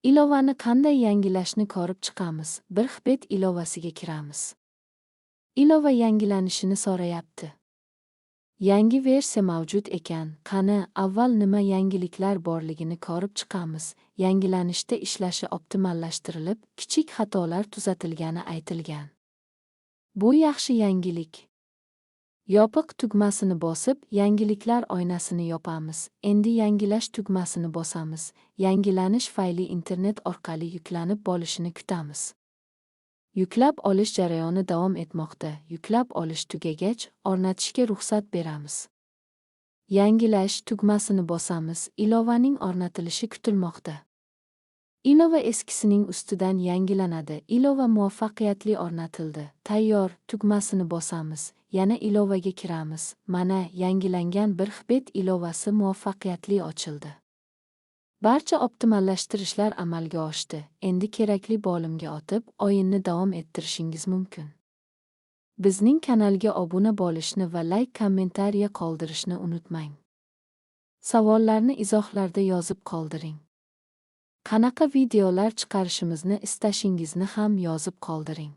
Ilovani qanday yangilashni ko'rib chiqamiz. 1xBet ilovasiga kiramiz. Ilova yangilanishini so'rayapti. Yangi versiya mavjud ekan. Qani, avval nima yangiliklar borligini ko'rib chiqamiz. Yangilanishda ishlashi optimallashtirilib, kichik xatolar tuzatilgani aytilgan. Bu yaxshi yangilik. Yopiq tugmasini bosib, yangiliklar oynasini yopamiz. Endi yangilash tugmasini bosamiz. Yangilanish fayli internet orqali yuklanib bo'lishini kutamiz. Yuklab olish jarayoni davom etmoqda. Yuklab olish tugagach, o'rnatishga ruxsat beramiz. Yangilash tugmasini bosamiz. Ilovaning o'rnatilishi kutilmoqda. Ilova eskisining ustidan yangilanadi. Ilova muvaffaqiyatli o'rnatildi. Tayyor tugmasini bosamiz. Yana ilovaga kiramiz. Mana, yangilangan 1xBet ilovasi muvaffaqiyatli ochildi. Barcha optimallashtirishlar amalga oshdi. Endi kerakli bo'limga o'tib, o'yinni davom ettirishingiz mumkin. Bizning kanalga obuna bo'lishni va layk, kommentariya qoldirishni unutmang. Savollarni izohlarda yozib qoldiring. Qanaqa videolar chiqarishimizni istashingizni ham yozib qoldiring.